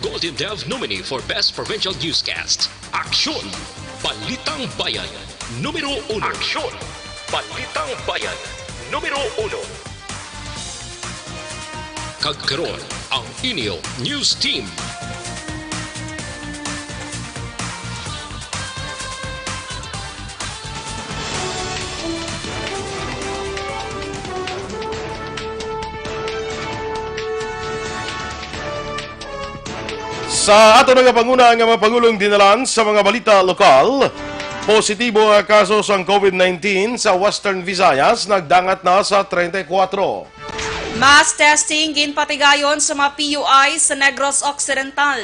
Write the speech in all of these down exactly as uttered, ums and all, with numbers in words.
Golden Dove nominee for Best Provincial Newscast. Aksyon! Balitang Bayan, numero uno. Aksyon! Balitang Bayan, numero uno. Kag karon, ang inyo news team. Sa ato nagapanguna nga mga pangulong dinalan sa mga balita lokal, positibo nga kaso sang COVID nineteen sa Western Visayas nagdangat na sa treinta y cuatro. Mass testing ginpatigayon sa mga P U I sa Negros Occidental.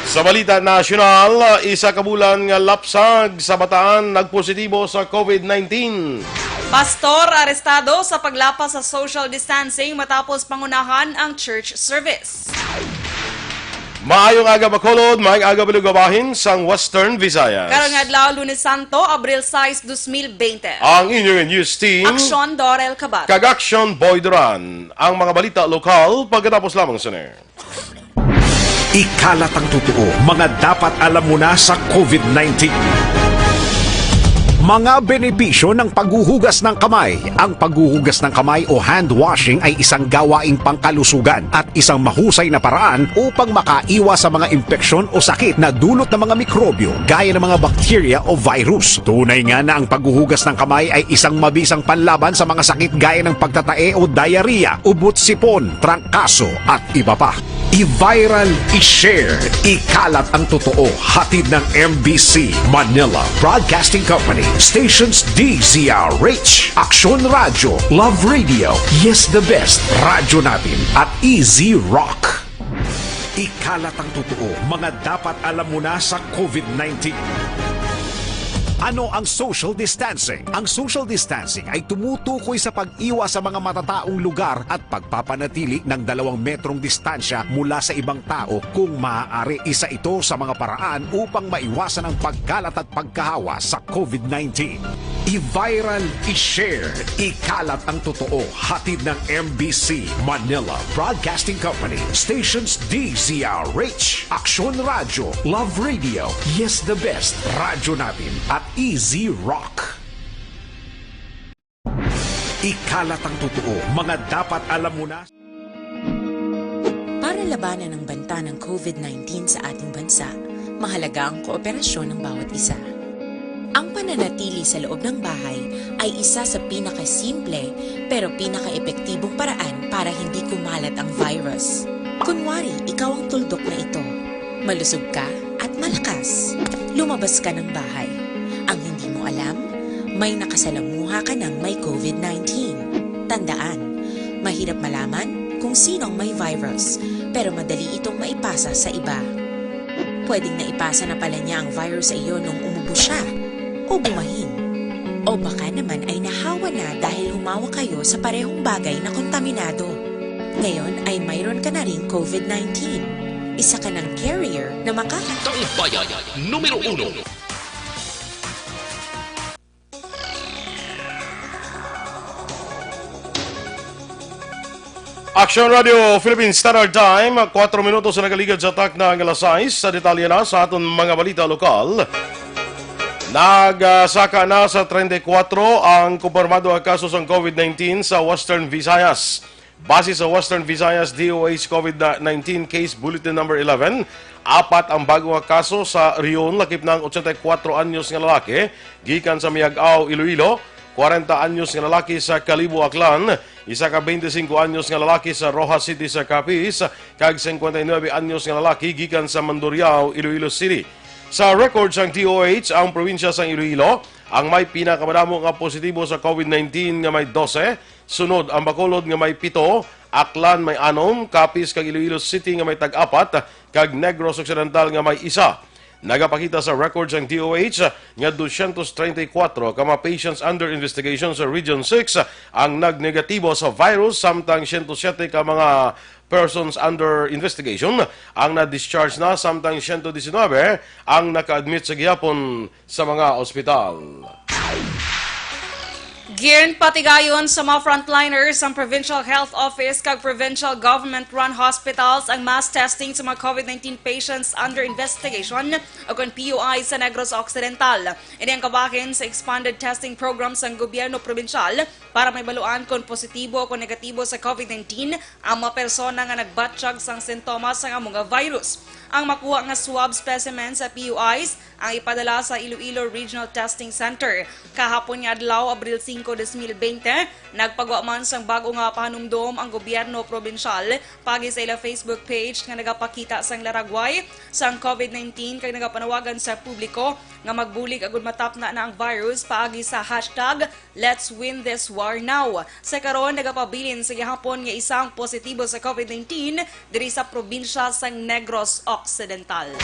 Sa balita nasyonal, isa ka bulan nga lapsag sa bataan nagpositibo sa COVID nineteen. Pastor arestado sa paglapas sa social distancing matapos pangunahan ang church service. Maayong aga, Bacolod. Maayong aga, Bilog Bahin sang Western Visayas. Karong adlaw, Lunes Santo, Abril sais, dos mil bente. Ang inyong news team, Aksyon, Dorel Kabat. Kag Aksyon, Boy Duran. Ang mga balita lokal pagkatapos lamang sini. Ikalat ang totoo, mga dapat alam mo na sa COVID nineteen. Mga benepisyo ng paghuhugas ng kamay. Ang paghuhugas ng kamay o hand washing ay isang gawaing pangkalusugan at isang mahusay na paraan upang makaiwas sa mga impeksyon o sakit na dulot ng mga mikrobyo gaya ng mga bakterya o virus. Tunay nga na ang paghuhugas ng kamay ay isang mabisang panlaban sa mga sakit gaya ng pagtatae o diarrhea, ubot-sipon, trangkaso, at iba pa. I-viral, i-share, ikalat ang totoo. Hatid ng M B C Manila Broadcasting Company, stations D Z R H, Aksyon Radyo, Love Radio, Yes the Best, Radyo Natin, at Easy Rock. Ikalat ang totoo, mga dapat alam mo na sa COVID nineteen. Ano ang social distancing? Ang social distancing ay tumutukoy sa pag-iwas sa mga matataong lugar at pagpapanatili ng dalawang metrong distansya mula sa ibang tao kung maaari. Isa ito sa mga paraan upang maiwasan ang pagkalat at pagkahawa sa COVID nineteen. I-viral, i-share, ikalat ang totoo. Hatid ng M B C Manila Broadcasting Company, stations D Z R H, Aksyon Radyo, Love Radio, Yes the Best, Radyo Natin, at Easy Rock. Ikalat ang totoo, mga dapat alam mo na. Para labanan ang banta ng COVID nineteen sa ating bansa, mahalaga ang kooperasyon ng bawat isa. Ang pananatili sa loob ng bahay ay isa sa pinakasimple pero pinakaepektibong paraan para hindi kumalat ang virus. Kunwari, ikaw ang tuldok na ito. Malusog ka at malakas. Lumabas ka ng bahay. Ang hindi mo alam, may nakasalamuha ka ng may COVID nineteen. Tandaan, mahirap malaman kung sino ang may virus, pero madali itong maipasa sa iba. Pwedeng naipasa na pala niya ang virus sa iyo nung umubo siya o bumahin. O baka naman ay nahawa na dahil humawak kayo sa parehong bagay na kontaminado. Ngayon ay mayroon ka na ring COVID nineteen. Isa ka ng carrier na maka- Tambayan numero uno. Action Radio Philippine Standard Time, kwatro minutos na nagaligad sa takna nga alas sais. Sa detalye na sa aton mga balita lokal, nagasaka na sa treinta y cuatro ang kumpirmado nga kaso sang COVID nineteen sa Western Visayas. Base sa Western Visayas D O H COVID nineteen Case Bulletin Number eleven, apat ang bago nga kaso sa rehiyon, lakip na ang ochenta y cuatro anyos nga lalaki gikan sa Miag-ao, Iloilo, kwarenta anyos nga lalaki sa Kalibo, Aklan, isa ka twenty-cinco anyos nga lalaki sa Roxas City sa Capiz, kag singkwenta y nuebe anyos nga lalaki gikan sa Mandurriao, Iloilo City. Sa record sang D O H, ang probinsya sang Iloilo ang may pinakamadamo nga positibo sa COVID nineteen nga may dose, sunod ang Bacolod nga may pito, Aklan may anom, Capiz kag Iloilo City nga may tag-apat, kag Negros Occidental nga may isa. Nagapakita sa record sang D O H nga dosyentos treinta y cuatro ka mga patients under investigation sa Region six ang nagnegatibo sa virus, samtang siyento siyete ka mga persons under investigation ang na-discharge na, samtang siyento disinwebe ang naka-admit sa gihapon sa mga ospital. Ginpatigayon sa mga frontliners ang Provincial Health Office kag provincial government-run hospitals ang mass testing sa mga COVID nineteen patients under investigation o kon P U I sa Negros Occidental. Ini ang kabahin sa expanded testing program sang gobyerno probinsyal para mahibaluan kon positibo o kon negatibo sa COVID nineteen ang mga persona nga nagbatyag sang sintomas sang amo nga virus. Ang makuha nga swab specimen sa P U Is ang ipadala sa Iloilo Regional Testing Center. Kahapon nga adlaw, Abril singko, dos mil bente, nagpagwa man sang bag-o nga pahanumdom ang gobyerno probinsyal paagi sa ila Facebook page nga nagapakita sang laragway sang COVID nineteen kag nagapanawagan sa publiko nga magbulig agud matapna na ang virus paagi sa hashtag Let's Win This War Now. Sa karon, nagapabilin sa gihapon nga isang positibo sa COVID nineteen diri sa probinsya sang Negros Occidental.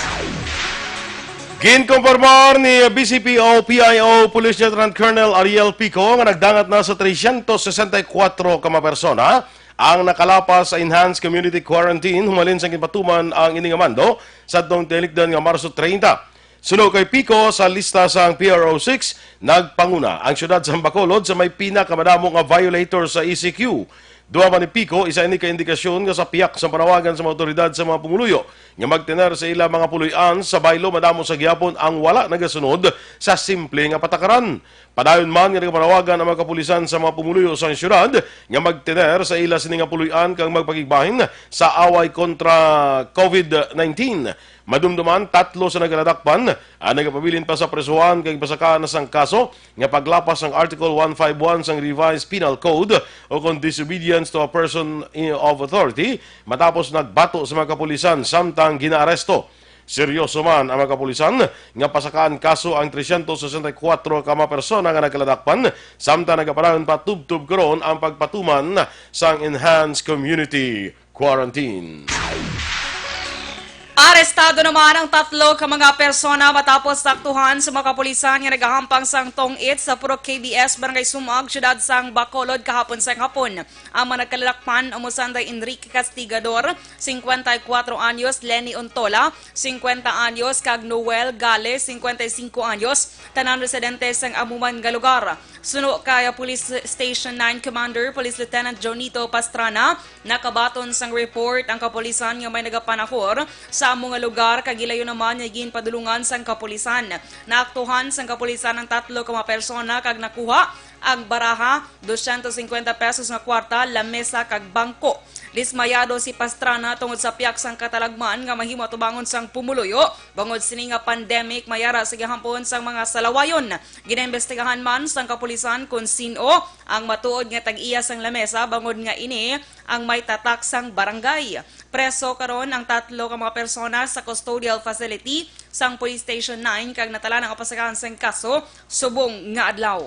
Ginkompormar ni B C P O P I O Police Lieutenant Colonel Ariel Pico nga nagdangat na sa trescientos sesenta y cuatro ka mga persona ang nakalapas sa enhanced community quarantine humalin sa ginpatuman ang ini nga mando sa adtong tinikdan nga Marso treinta. Suno kay Pico, sa lista sang P R O six, nagpanguna ang siyudad sa Bacolod sa may pinakamadamo nga violator sa E C Q. Duha man ni Pico, isa ini ka indikasyon nga sa piyak sa panawagan sa mga awtoridad sa mga pumuluyo nga magtener sa ila mga puloy-an sa baylo madamo sa gihapon ang wala nagasunod sa simple nga patakaran. Padayon man nga nagapanawagan ang mga kapulisan sa mga pumuluyo sa siyudad nga magtener sa ila sini nga puloy-an kag magpakigbahin sa away kontra COVID nineteen. Madumduman, tatlo sa nagkaladakpan ang nagapabilin pa sa presohan kag pasakaan na sang kaso nga paglapas sang Article one five one sang Revised Penal Code o kon disobedience to a person of authority matapos nagbato sa mga kapulisan samtang ginaaresto. Seryoso man ang mga kapulisan nga pasakaan kaso ang trescientos sesenta y cuatro ka mga persona nga nagkaladakpan samtang nagapadayon pa tubtob karon ang pagpatuman sang enhanced community quarantine. Arestado naman ang tatlo ka mga persona matapos saktuhan sa mga kapulisan nga nagahampang sang tong-it sa Purok K B S, Barangay Sumag, siyudad sang Bacolod kahapon sang hapon. Ang mga nagkaladakpan amo sanday Enrique Castigador, singkwenta y kuwatro anyos, Lenny Ontola, singkwenta anyos, kag Noel Gale, singkwenta y singko anyos, tanan residente sang amo man nga lugar. Suno kay Police Station nine Commander, Police Lieutenant Jonito Pastrana, nakabaton sang report ang kapulisan nga may nagapanahor sa amo nga lugar kag gilayon naman nga ginpadulungan sang kapulisan. Naaktuhan sang kapulisan ang tatlo ka mga persona kag nakuha ang baraha, dosyentos singkwenta pesos nga kwarta, lamesa kag bangko. Dismayado si Pastrana tungod sa piyak sang katalagman nga mahimo atubangon sang pumuluyo bangod sini nga pandemic, mayara sa gihapon sang mga salawayon. Ginaimbestigahan man sang kapulisan kon sin-o ang matuod nga tag-iya sang lamesa bangod nga ini ang may tatak sang barangay. Preso karon ang tatlo ka mga persona sa custodial facility sang Police Station nine kag natalaan ang pasakaan sang kaso subong nga adlaw.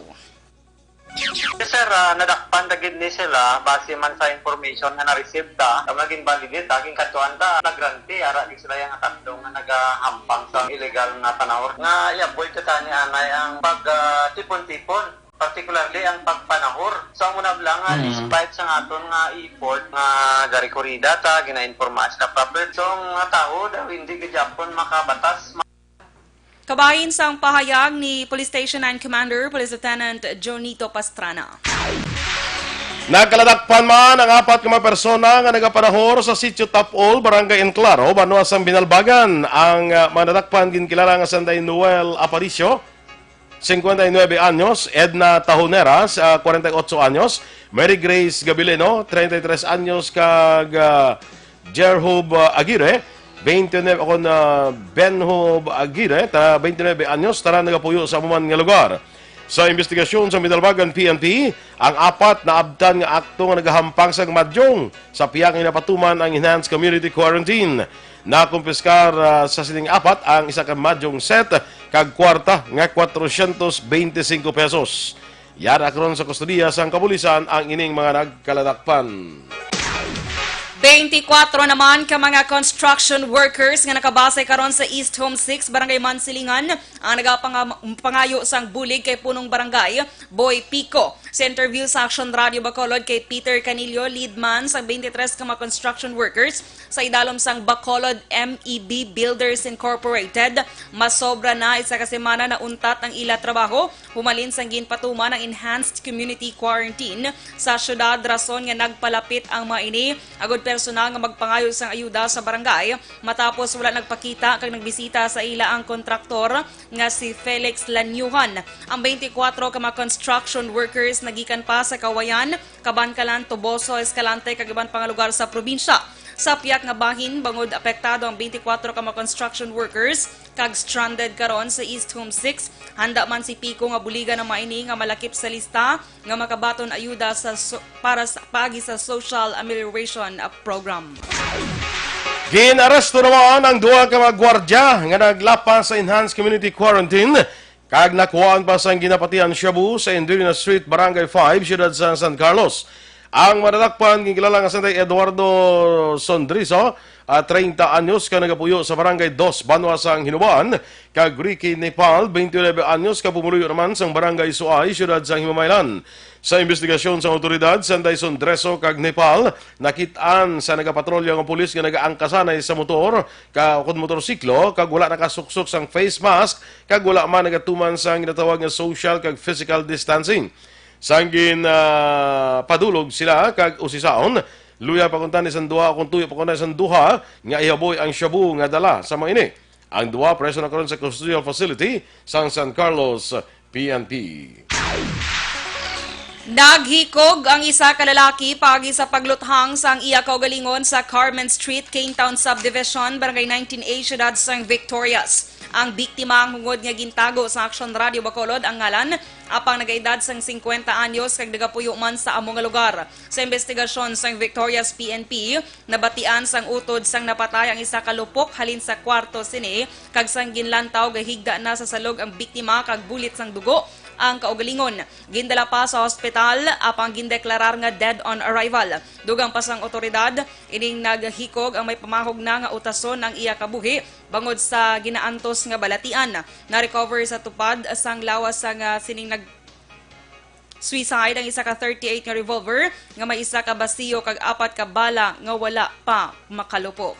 Yes, sir. Ah, nadakpan na gid ni sila base man sa information nga na-receive ta. Ang naging validate, ah, ginkantuan ta, flagrante, ara gid sila yang tatlo nga nagahampang sa illegal nga panahor. Nga i-avoid ta tani anay ang pag, ah, tipon-tipon, particularly ang pagpanahor. So, amo na lang nga, mm, despite sa aton nga effort nga gari kurida ta, ginainforma sila proper. So, ang tawo daw hindi gid gyapon makabatas. Kabahin sang pahayag ni Police Station nine Commander, Police Lieutenant Jonito Pastrana. Nagkaladakpan man ang apat ka mga persona nga nagapanahor sa Sitio Tapol, Barangay Enclaro, banwa sang Binalbagan. Ang, ah, mga nadakpan ginkilala nga sanday Noel Aparicio, singkwenta y nuebe anyos, Edna Tahoneras, ah, kwarenta y otso anyos, Mary Grace Gabilino, treinta y tres anyos, kag, ah, Jerhob, ah, Aguirre, twenty-nine, o kon, ah, Benhob Aguirre, ta-, twenty-nine anyos, tanan nagapuyo sa amo man nga lugar. Sa imbestigasyon sa Midalbagan P N P, ang apat naabtan nga akto nga nagahampang sang madyong sa piyak nga ginapatuman ang enhanced community quarantine. Nakumpiskar, ah, sa sining apat ang isa ka madyong set kag kwarta nga cuatrocientos veinticinco pesos. Yara karon sa kustodiya sang kapulisan ang ining mga nagkaladakpan. Twenty-four naman ka mga construction workers nga nakabase karon sa East Home six, Barangay Mansilingan, ang nagapangayo sang bulig kay Punong Barangay Boy Pico. Sa interview sa Action Radio Bacolod kay Peter Canillo, lead man sang twenty-three ka mga construction workers sa idalom sang Bacolod M E B Builders Incorporated, masobra na isa ka semana na untat ang ila trabaho humalin sang ginpatuman ang enhanced community quarantine sa syudad, rason nga nagpalapit ang mga ini agud personal nga magpangayo sang ayuda sa barangay matapos wala nagpakita kag nagbisita sa ila ang kontraktor nga si Felix Lanyuhan. Ang twenty-four ka mga construction workers nagikan pa sa Kawayan, Kabankalan, Toboso, Escalante kag iban pa nga lugar sa probinsya. Sa piyak nga bahin, bangod apektado ang twenty-four ka mga construction workers kag stranded karon sa East Home six, handa man si Pico nga buligan ang mga ini nga malakip sa lista nga makabaton ayuda sa so-, para sa paagi sa social amelioration, uh, program. Ginaresto naman ang duha ka mga gwardya nga naglapas sa enhanced community quarantine kag nakuhaan pa sang ginapatihan shabu sa Indulina Street, Barangay five, siyudad sa San Carlos. Ang madadakpan ginkilala nga sanday Eduardo Sondriso, ah, treinta anyos, ka nagapuyo sa Barangay Dos, Banwa sang Hinoan, kag Ricky Nepal, twenty-nine anyos, ka pumuluyo naman sang Barangay Suay, siyudad sang Himamaylan. Sa imbestigasyon sang awtoridad, sanday Sondriso kag Nepal nakit-an sa nagapatrolya nga pulis nga nagaangkasanay sa motor ka, ukon motorsiklo, kag wala nakasuksok sang face mask, kag wala man nagatuman sang ginatawag nga social kag physical distancing. Sang gin, ah, padulog sila kag usisaon, luya pa kuntani sang duha, kung tuyo pa kuntani sang duha, nga ihaboy ang shabu nga dala sa mga ini. Ang duha preso na karon sa custodial facility sang San Carlos P N P. Naghikog ang isa ka lalaki paagi sa pagluthang sang iya kaugalingon sa Carmen Street, Kane Town Subdivision, Barangay nineteen A, Siyudad sang Victorias. Ang biktima ang hungod nga gintago sa Action Radio Bacolod ang ngalan, apang nagaedad sang singkwenta anyos kag nagapuyo man sa amo nga lugar. Sa imbestigasyon sang Victorias P N P, nabatian sang utod sang napatay ang isa ka lupok halin sa kwarto sini, kag sang ginlantaw, gahigda na sa salog ang biktima kag bulit sang dugo ang kaugalingon. Gindala pa sa hospital, apang gindeklarar nga dead on arrival. Dugang pa sang otoridad, ining naghikog ang may pamahog na nga utason ang iya kabuhi bangod sa ginaantos nga balatian. Na-recover sa tupad sang lawas sang, ah, sining nag-, suicide ang isa ka thirty-eight nga revolver nga may isa ka basiyo kag apat ka bala nga wala pa makalupok.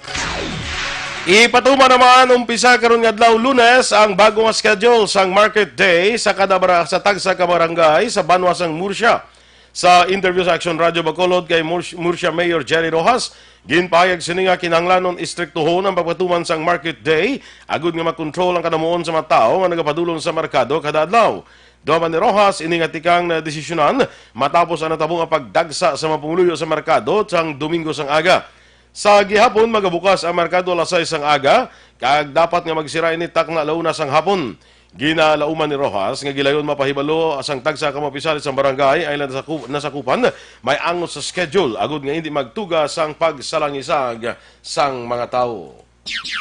Ipatuman naman umpisa karon nga adlaw, Lunes, ang bago nga schedule sang Market Day sa kada bara-, sa tagsa ka barangay sa banwa sang Murcia. Sa interview sa Action Radio Bacolod kay Mur-, Murcia Mayor Jerry Rojas, ginpahayag sini nga kinahanglanon istriktuhon ang pagpatuman sang Market Day agud nga makontrol ang kanamuon sa mga tawo nga nagapadulong sa merkado kada adlaw. Duman ni Rojas, ini nga tikang na desisyonan matapos ang natabo nga pagdagsa sa mga pumuluyo sa merkado sang Domingo sang aga. Sa gihapon, magabukas ang merkado alas sais sang aga, kag dapat nga magsira ini takna ala una sang hapon. Ginalauman ni Rojas nga gilayon mapahibalo sang tagsa ka mga opisyales sang barangay ang ila nasaku-, nasakupan may angot sa schedule agud nga hindi magtuga sang pagsalangisag sang mga tawo.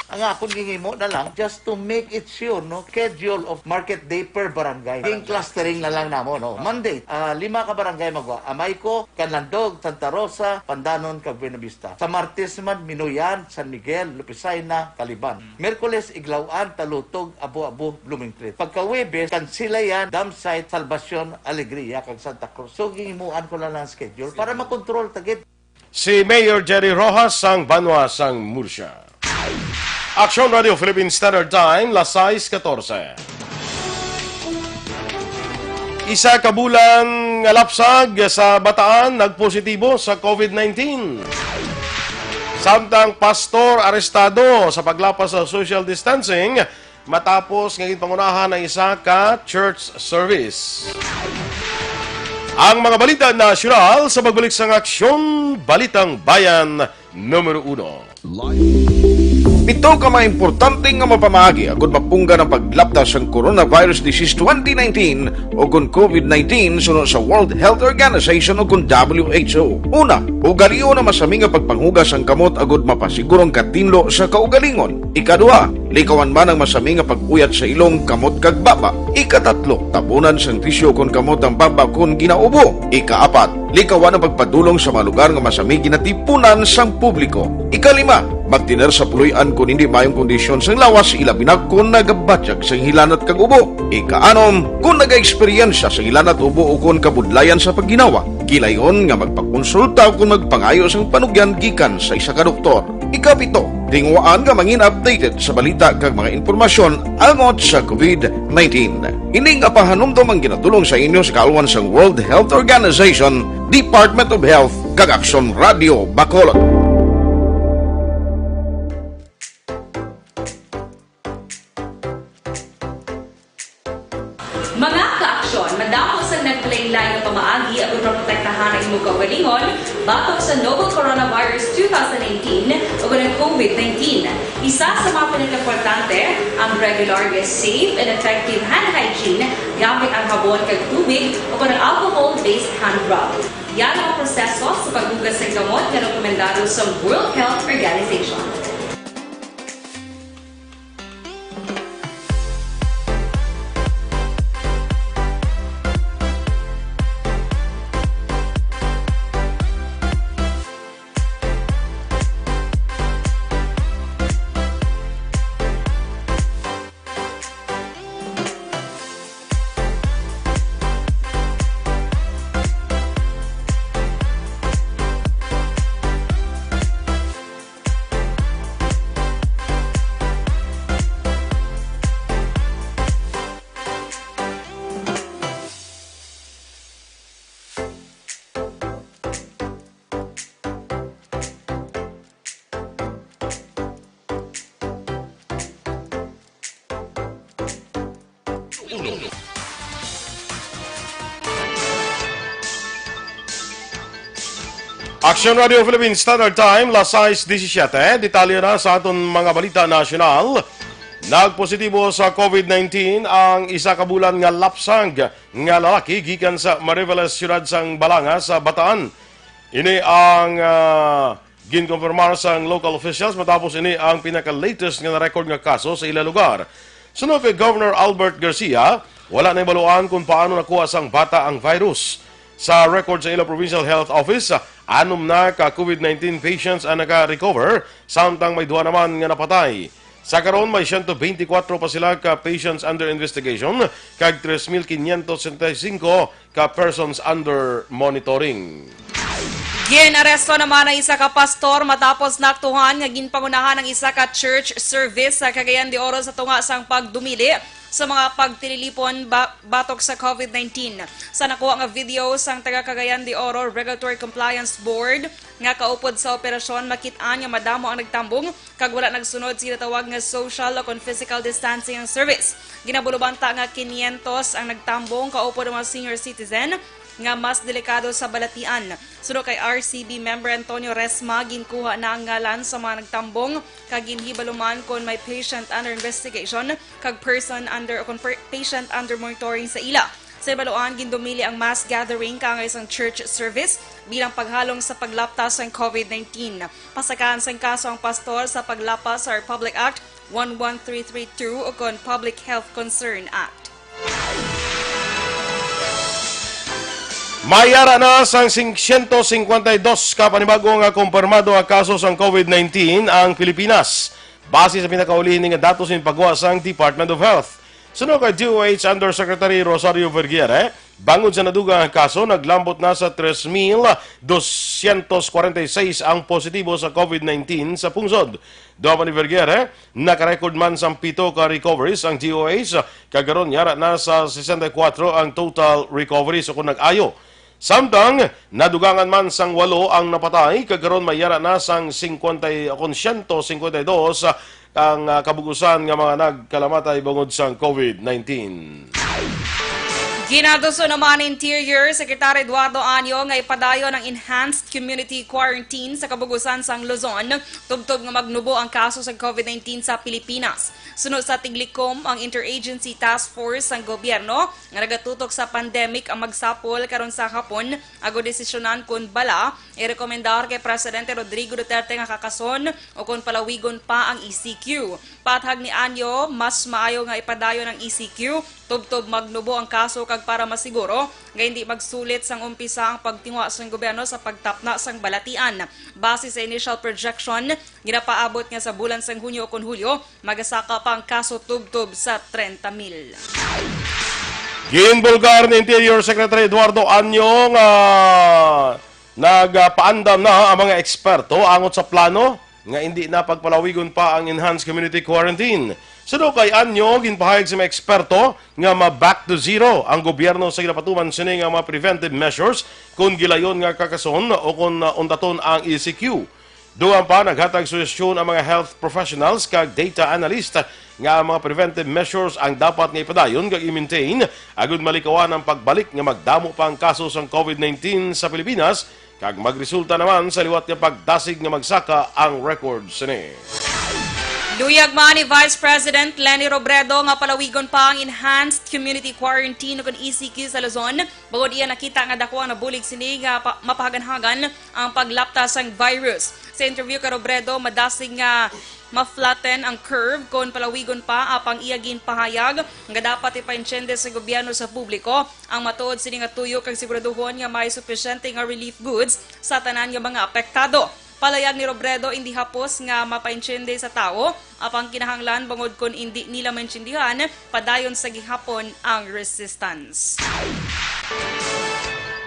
Ang akon gingimo na lang, just to make it sure, no, schedule of market day per barangay. Barangay. Ging clustering na lang namo, no. Monday, ah, lima ka barangay magwa. Amayco, Canlandog, Santa Rosa, Pandanon, kag Buenavista. Sa Martes man, Minoyan, San Miguel, Lupisayna, Caliban. Mm. Miyerkules, Iglaw-an, Talutog, Abu-Abu, Blooming Treat. Pagka Huwebes, Kansilayan, Dam Site, Salvacion, Alegria, kag Santa Cruz. So, gingimuan ko lang ang schedule para makontrol ta gid. Si Mayor Jerry Rojas sang banwa sang Murcia. Action Radio Philippine Standard Time, las sais katorse. Isa ka bulan nga lapsag sa Bataan nagpositibo sa COVID nineteen. Samtang pastor arestado sa paglapas sa social distancing matapos nga ginpangunahan ang isa ka church service. Ang mga balita nasyonal sa pagbalik sang Aksyon, Balitang Bayan Numero Uno. Pito ka mga importante nga mapamaagi agud mapunggan ang paglapta sang coronavirus disease twenty nineteen o kon COVID nineteen suno sa World Health Organization o kon W H O. Una, ugalion ang masami nga pagpanghugas sang kamot agud mapasiguro ang katinlo sa kaugalingon. Ikaduha, Likawan man ang masami nga pag-uyat sa ilong, kamot, kag baba. Ikatatlo, tabunan sang tisyu kon kamot ang baba kon ginaubo. Ikaapat, likawan ang pagpadulong sa mga lugar nga masami ginatipunan sang publiko. Ikalima, magtener sa puloy-an kon hindi maayong kondisyon sang lawas, ilabi na kon nagabatyag sang hilanat kag ubo. Ikaanom, kon nagaeksperyensya sang hilanat, ubo, o kon kabudlayan sa pagginawa, gilayon nga magpakonsulta o kon magpangayo sang panugyan gikan sa isa ka doktor. Ikapito, tinguhaan nga mangin updated sa balita kag mga impormasyon angot sa COVID nineteen. Ini nga pahanumdom ang ginatulong sa inyo sa kaalwan sang World Health Organization, Department of Health, kag Aksyon Radio Bacolod. Mga kaaksyon, madamo sang naglain-lain nga pamaagi aron maprotektahan ang imong kaugalingon batok sa novel coronavirus two thousand nineteen o ang COVID nineteen. Isa sa mga pinakaimportante, ang regular nga safe and effective hand hygiene gamit ang habon kag tubig o ang alcohol-based hand rub. Yara ang proseso sa paghugas sang kamot nga rekomendado sa World Health Organization. Aksyon Radio Philippine Standard Time, las sais disisiete. Detalye na sa aton mga balita nasyonal. Nagpositibo sa COVID nineteen ang isa ka bulan nga lapsag nga lalaki gikan sa Mariveles, siyudad sang Balanga sa Bataan. Ini ang, ah, ginkonfirmar sang local officials matapos ini ang pinaka-latest nga na-record nga kaso sa ila lugar. Suno kay Governor Albert Garcia, wala na hibaluan kung paano nakuha sang bata ang virus. Sa record sa ila Provincial Health Office, anom na ka COVID nineteen patients ang naka-recover, samtang may duha naman nga napatay. Sa karon, may siyento beintikwatro pa sila ka patients under investigation, kag tres mil quinientos sesenta y cinco ka persons under monitoring. Gin-aresto naman ang isa ka pastor matapos naaktuhan nga ginpangunahan ang isa ka church service sa Cagayan de Oro sa tunga sang pagdumili sa mga pagtililipon ba-, batok sa COVID nineteen. Sa nakuha nga video sang taga Cagayan de Oro Regulatory Compliance Board nga kaupod sa operasyon, makit-an nga madamo ang nagtambong kag wala nagsunod sa ginatawag nga social o kon physical distancing ang service. Ginabulobanta nga quinientos ang nagtambong, kaupod ang mga senior citizen nga mas delikado sa balatian. Suno kay R C B member Antonio Resma, ginkuha na ang ngalan sa mga nagtambong kag ginhibalo man kon may patient under investigation kag person under, o kon per-, patient under monitoring sa ila. Sa hibaluan, gindumili ang mass gathering kaangay sang church service bilang paghalong sa paglapta sang COVID nineteen. Pasakahan sang kaso ang pastor sa paglapas sa Republic Act one one three three two o kon Public Health Concern Act. May ara na sang sing-, siyento singkwenta y dos ka panibago nga kumpirmado nga kaso sang COVID nineteen ang Pilipinas, base sa pinakauli ini nga datos nga ginpagwa sang Department of Health. Suno kay D O H Undersecretary Rosario Vergeire, bangod sa nadugang nga kaso, naglambot na sa tres mil doscientos cuarenta y seis ang positibo sa COVID nineteen sa pungsod. Dugang pa ni Vergeire, naka-record man sang pito ka recoveries ang D O H, kag karon yara na sa sesenta y kuwatro ang total recoveries o kon nag-ayo. Samtang nadugangan man sang walo ang napatay, kag karon may yara na sang singkwenta, kon siyento singkwenta y dos ang, ah, kabug-usan nga mga nagkalamatay bangod sang COVID nineteen. Ginaduso naman ni Interior Secretary Eduardo Año nga ipadayon ang enhanced community quarantine sa kabug-usan sang Luzon, tubtob nga magnubo ang kaso sa COVID nineteen sa Pilipinas. Suno sa tiglikom, ang Interagency Task Force sang gobyerno nga nagatutok sa pandemic ang magsapol karon sa hapon agud desisyonan kon bala irekomendar kay Presidente Rodrigo Duterte nga kakason o kon palawigon pa ang E C Q. Pathag ni Anyo, mas maayo nga ipadayon ang E C Q tubtob magnubo ang kaso kag para masiguro nga hindi magsulit sang umpisa ang pagtinguha sang gobyerno sa pagtapna sang balatian. Base sa initial projection, ginapaabot nga sa bulan sang Hunyo o kon Hulyo, magasaka pa ang kaso tubtob sa trenta mil. Ginbulgar ni Interior Secretary Eduardo Anyo nga nagapaandam na ang mga eksperto angot sa plano nga indi na pagpalawigon pa ang enhanced community quarantine. Suno kay Anyo, ginpahayag sa mga eksperto nga ma-back to zero ang gobyerno sa ginapatuman sini nga mga preventive measures kon gilayon nga kakason o kon, uh, undaton ang E C Q. Dugang pa, naghatag suhestyon ang mga health professionals kag data analyst nga ang mga preventive measures ang dapat nga ipadayon kag i-maintain agud malikawan ang pagbalik nga magdamo pa ang kaso sang COVID nineteen sa Pilipinas kag magresulta naman sa liwat nga pagdasig nga magsaka ang record sini. Luyag man ni Vice President Leni Robredo nga palawigon pa ang Enhanced Community Quarantine o kon E C Q sa Luzon, bangod iya nakita nga dako ang nabulig sini nga pa-, mapahaganhagan ang paglapta sang virus. Sa interview kay Robredo, madasig nga ma-flatten ang curve kon palawigon pa, apang iya ginpahayag nga dapat ipaintiende sa gobyerno sa publiko ang matuod sini nga tuyo kag siguraduhon nga may supisyente nga relief goods sa tanan nga mga apektado. Palayag ni Robredo, indi hapos nga mapaintiende sa tawo, apang kinahanglan bangod kon indi nila maintindihan, padayon sa gihapon ang resistance.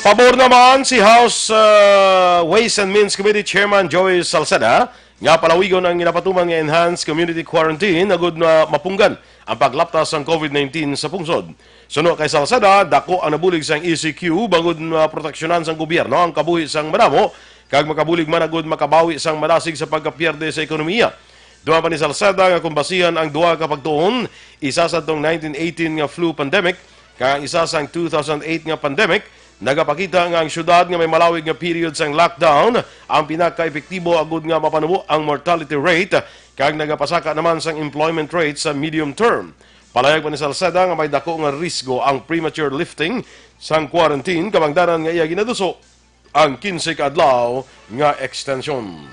Pabor naman si House, uh, Ways and Means Committee Chairman Joey Salceda nga palawigon ang ginapatuman nga enhanced community quarantine agud na mapunggan ang paglapta sang COVID nineteen sa pungsod. Suno kay Salceda, dako ang nabulig sang E C Q bangod maproteksyonan sang gobyerno ang kabuhi sang madamo kag makabulig man agud makabawi sang madasig sa pagkapierde sa ekonomiya. Dugang pa ni Salceda nga kon basihan ang duha ka pagtuon, isa sadtong nineteen eighteen nga flu pandemic kag ang isa sang two thousand eight nga pandemic, nagapakita nga ang siyudad nga may malawig nga period sang lockdown ang pinakaepektibo agud nga mapanubo ang mortality rate kag nagapasaka naman sang employment rate sa medium term. Palayag pa ni Salceda nga may dako nga risgo ang premature lifting sang quarantine, kabangdanan nga iya ginaduso ang kinse ka adlaw nga extension.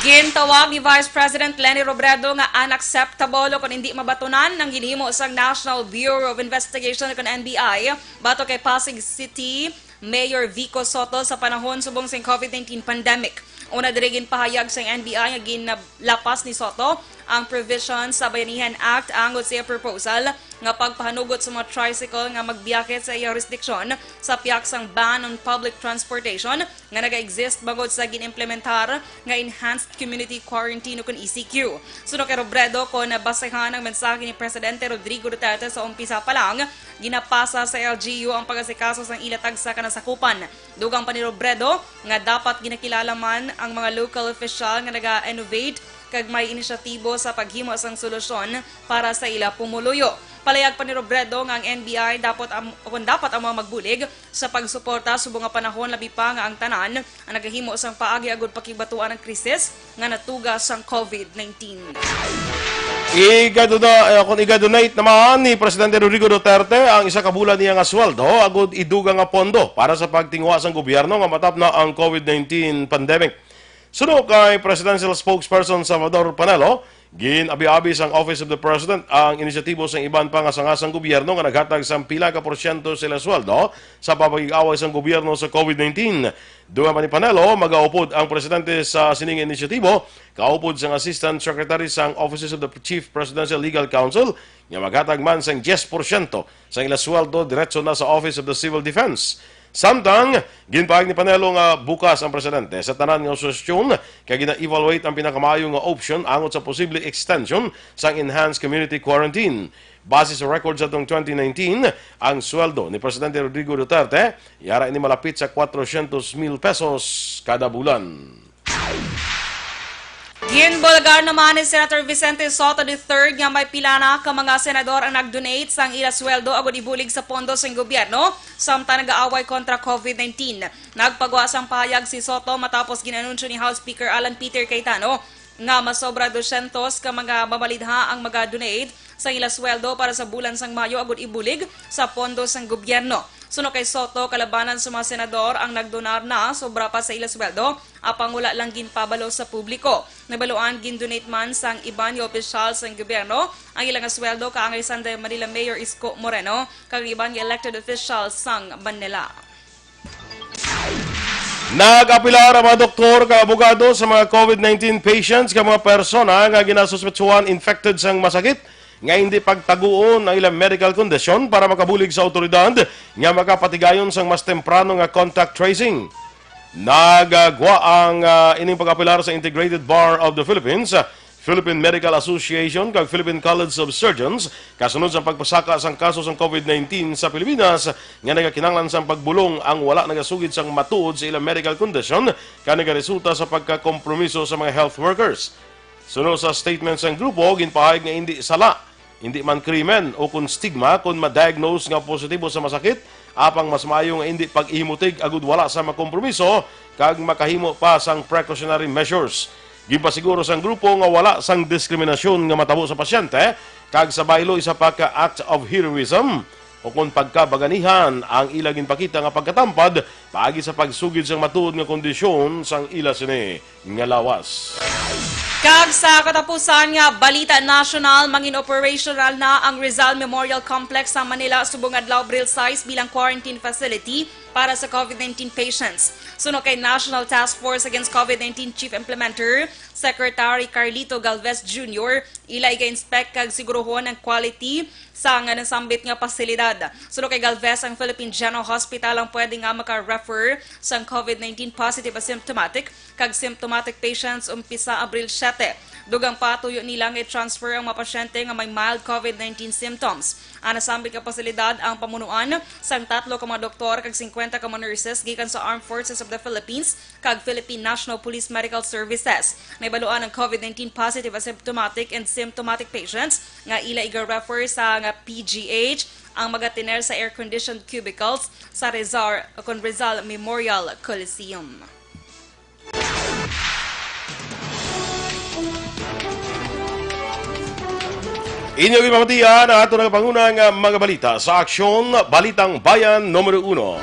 Gintawag ni Vice President Leni Robredo nga unacceptable o kon indi mabatunan ang ginhimo sang National Bureau of Investigation o kon N B I batok kay Pasig City Mayor Vico Sotto sa panahon subong sing COVID nineteen pandemic. Una diri, ginpahayag sang N B I nga ginlapas ni Sotto ang provision sa Bayanihan Act angot sa iya proposal nga pagpahanugot sa mga tricycle nga magbiyahe sa iya jurisdiction sa pihak sang ban on public transportation nga naga-exist bangod sa gin-implementar nga enhanced community quarantine o kon E C Q. Suno kay Robredo, kon basehan ang mensahe ni Presidente Rodrigo Duterte sa umpisa pa lang, ginapasa sa L G U ang pag-asikaso sang ila tagsa ka nasakupan. Dugang pa ni Robredo nga dapat ginakilala man ang mga local official nga naga-innovate kag may inisyatibo sa paghimo sang solusyon para sa ila pumuluyo. Palayag pa ni Robredo nga ang N B I dapat am-, kon dapat ang mga magbulig sa pagsuporta subong nga panahon, labi pa nga ang tanan ang nagahimo sang paagi agud pakigbatuan ang krisis nga natuga sang COVID nineteen. Igaduna-, eh, kung igadonate naman ni Presidente Rodrigo Duterte ang isa ka bulan niya nga sweldo agud idugang nga pondo para sa pagtinguha sang gobyerno nga matapna ang COVID nineteen pandemic. Suno kay Presidential Spokesperson Salvador Panelo, gin-abi-abi sang Office of the President ang inisyatibo sang iban pa nga sanga sang gobyerno nga naghatag sang pila ka porsyento sa ila sweldo sa pagpakig-away sang gobyerno sa COVID nineteen. Dugang pa ni Panelo, magaupod ang presidente sa sining inisyatibo, kaupod sang Assistant Secretary sang Offices of the Chief Presidential Legal Counsel, nga maghatag man sang diyes porsyento sang ila sweldo diretso na sa Office of the Civil Defense. Samtang, ginpahayag ni Panelo nga bukas ang presidente sa tanan nga suhestyon kag gina-evaluate ang pinakamaayo nga option angot sa posible extension sang enhanced community quarantine. Base sa record sa tong twenty nineteen, ang sweldo ni Presidente Rodrigo Duterte yara ini malapit sa kwatrocientos mil pesos kada bulan. Ginbulgar naman ni Senator Vicente Sotto the third nga may pila na ka mga senador ang nag-donate sang ila sweldo agud ibulig sa pondo sang gobyerno samtang nag-aaway kontra COVID nineteen. Nagpagwa sang pahayag si Sotto matapos gin-anunsyo ni House Speaker Alan Peter Cayetano nga masobra dosyentos ka mga mabalidha ang maga-donate sa ila sweldo para sa bulan sang Mayo agud ibulig sa pondo sang gobyerno. Suno kay Soto, kalabanan sa mga senador ang nagdonar na sobra pa sa ila sweldo, apang wala lang ginpabalo sa publiko. Nabaluan, gindonate man sang iban nga opisyal sang gobyerno ang ila nga sweldo kaangay sang The Manila Mayor Isko Moreno kag ang iban nga elected officials sang Manila. Nag-apilar ang mga doktor kag abogado sa mga COVID nineteen patients kag mga persona nga ginasuspetsuhan infected sang masakit nga hindi pagtaguon ang ilang medical condition para makabulig sa awtoridad nga makapatigayon sang mas temprano nga contact tracing. Nagagwa ang, ah, ining pag-apilar sa Integrated Bar of the Philippines, Philippine Medical Association kag Philippine College of Surgeons kasunod sa pagpasaka sang kaso sang COVID nineteen sa Pilipinas nga nagakinahanglan sang pagbulong ang wala nagasugid sang matuod sa ilang medical condition kag nagaresulta sa pagkakompromiso sa mga health workers. Suno sa statement sang grupo, ginpahayag nga indi sala, indi man krimen o kon stigma kon ma-diagnose nga positibo sa masakit, apang mas maayo nga indi pag-ihimutig agud wala sa makompromiso kag makahimo pa sang precautionary measures. Ginpasiguro sang grupo nga wala sang diskriminasyon nga matabo sa pasyente kag sa baylo isa pa ka act of heroism o kon pagkabaganihan ang ila ginpakita nga pagkatampad paagi sa pagsugid sang matuod nga kondisyon sang ila sini nga lawas. Kag sa katapusan nga balita nasyonal, mangin operational na ang Rizal Memorial Complex sa Manila subong adlaw, Abril sais, bilang quarantine facility para sa COVID nineteen patients. Suno kay National Task Force Against COVID nineteen Chief Implementer Secretary Carlito Galvez Junior, ila iga-inspect kag siguruhon ang quality sa nga nasambit nga pasilidad. Suno kay Galvez, ang Philippine General Hospital ang pwede nga maka-refer sang COVID nineteen positive asymptomatic kag symptomatic patients umpisa Abril siete. Dugang pa, tuyo nila nga i-transfer ang mga pasyente nga may mild COVID nineteen symptoms. Ang nasambit nga pasilidad ang pamunuan sang tatlo ka mga doktor kag singkwenta ka mga nurses gikan sa Armed Forces of the Philippines kag Philippine National Police Medical Services. Nahibaluan ang COVID nineteen positive asymptomatic and symptomatic patients nga ila iga-refer sa nga P G H ang magatiner sa air-conditioned cubicles sa Rizal, kon Rizal Memorial Coliseum. Inyo gipamatian ang ato nga panguna nga mga balita sa Aksyon, Balitang Bayan Numero Uno.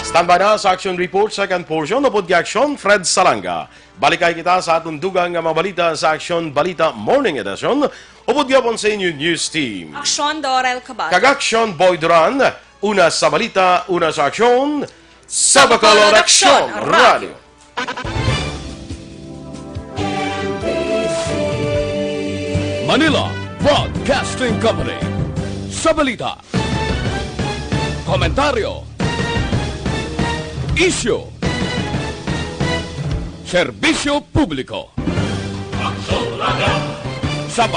Standby na sa Aksyon Report, second portion, upod kay Aksyon Fred Salanga. Balikay kita sa aton dugang nga mga balita sa Aksyon Balita Morning Edition, upod gyapon sa inyo news team. Aksyon, Dorel Cabal. Kag Aksyon, Boy Duran. Una sa balita, una sa aksyon, sa Bacolod Aksyon Radio. Manila Broadcasting Company. Sa balita, komentaryo, isyu, serbisyo publiko. Sa